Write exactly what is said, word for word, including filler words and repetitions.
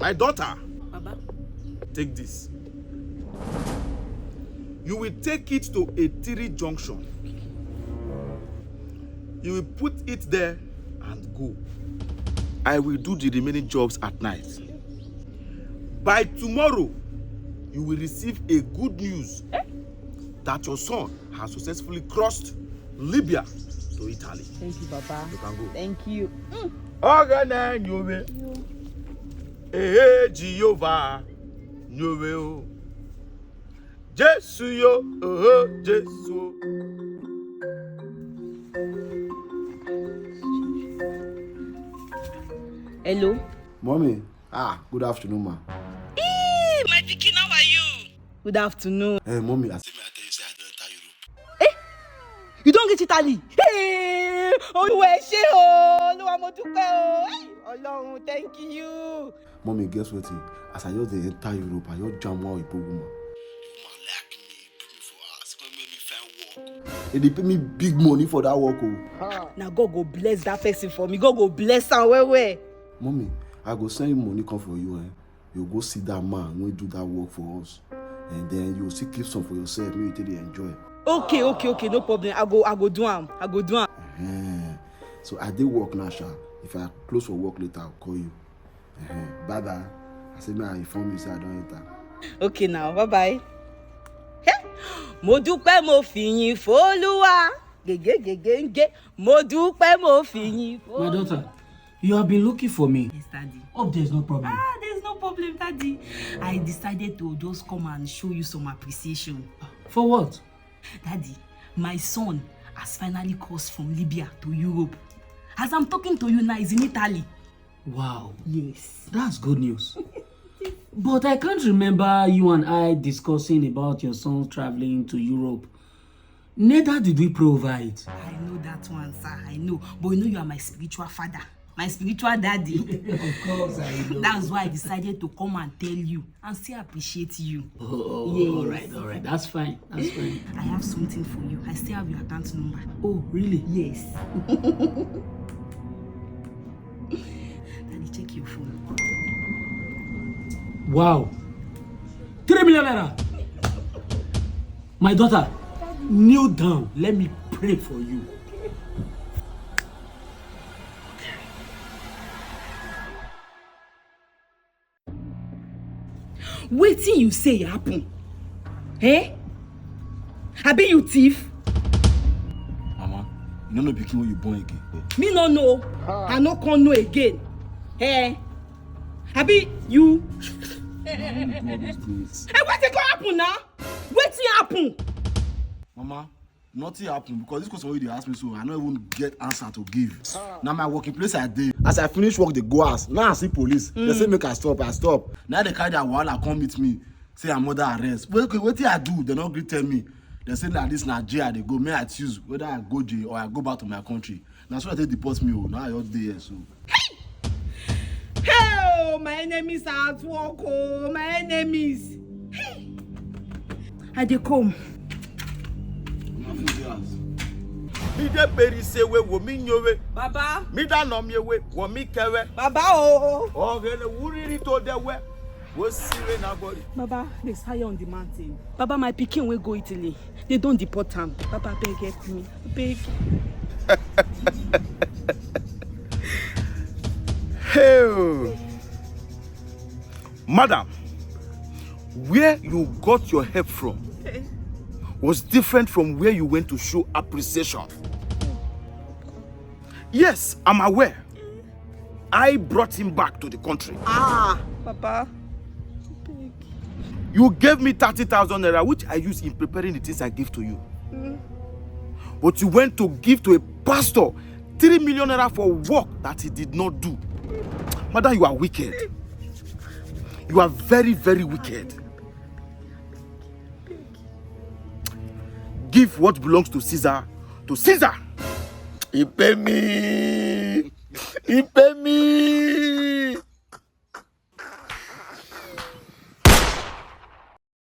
My daughter, Baba. Take this. You will take it to a three junction. You will put it there and go. I will do the remaining jobs at night. By tomorrow, you will receive a good news that your son has successfully crossed Libya to Italy. Thank you, Baba. You can go. Thank you. Ogene nyowe. Ee Jehova nyowe o. Jesu yo, oh Jesu. Hello. Mommy, ah, good afternoon, ma. Hey, my pikin, how are you? Good afternoon. Hey, mommy, I say me I tell you say I don enter Europe. You don reach Italy? Hey, Olúwa ẹ ṣé o, Olúwa mo dúpẹ́ o. Hey, Ọlọ́run, thank you. Mommy, guess wetin? As I just dey enter Europe, I just jam one Igbo woman. The woman like me, put me for house, come make me find work. E dey pay me big money for that work o. Na God go bless that person for me. God go bless am well well. Mommy, I go send you money come for you, eh? You go see that man wey do that work for us. And then you still keep some for yourself, make you take dey enjoy. Okay, okay, okay, no problem. I go, I go do am. I go do am. Eh. So I dey work now, sha. If I close for work later, I'll call you. Eh. Bye bye. I say make I inform you say I don enter. Okay now, bye bye. Hey, mo dúpẹ́ mo fìyìn f'Olúwa. Gègé gègé ń gé. Mo dúpẹ́ mo fìyìn f'Olúwa. My daughter, you have been looking for me. Yes, Daddy. Hope there's no problem. Ah, there's no problem, Daddy. I decided to just come and show you some appreciation. For what? Daddy, my son has finally crossed from Libya to Europe. As I'm talking to you now, he's in Italy. Wow. Yes. That's good news. But I can't remember you and I discussing about your son traveling to Europe. Neither did we provide. I know that one, sir. I know. But you know you are my spiritual father, my spiritual daddy. Of course, I know. That's why I decided to come and tell you and still appreciate you. Oh, Yes. All right, all right. That's fine. That's fine. I have something for you. I still have your account number. Oh, really? Yes. Daddy, check your phone. Wow. Three million naira. My daughter, kneel down. Let me pray for you. Wetin you say happen? Eh? Abi you thief? Mama, you no know pikin wey you born again. Me no know. I no come know again. Eh? Abi you? All those things. Eh, wetin go happen now? Wetin happen? Mama, nothing happen because this question wey you dey ask me so, I no even get answer to give. Na my working place I dey. As I finish work, dey go house. Now I see police. They say make I stop, I stop. Now they carry their wahala come meet me. Say I'm under arrest. Well, okay, wetin I do? They no gree tell me. They say na this na jail I dey go. May I choose whether I go jail or I go back to my country. Na so I take deport me o. Now I just dey here so. Hey, oh, my enemies are at work. Oh, my enemies. Hey. I dey come. Mi de peri se we wo mi nyowe. Baba. Mi da no mi we wo mi kewe. Baba o. Ogene wuriri to de we. Wo sire na bori. Baba, there's fire on the mountain. Baba, my pikin wey go Italy, they don deport am. Baba, beg help me. Beg. Hey, madam, where you got your help from was different from where you went to show appreciation. Yes, I'm aware. I brought him back to the country. Ah, Baba. You gave me thirty thousand naira, which I used in preparing the things I gave to you. But you went to give to a pastor three million naira for work that he did not do. Madam, you are wicked. You are very, very wicked. Give what belongs to Caesar to Caesar. He pay me. He pay me.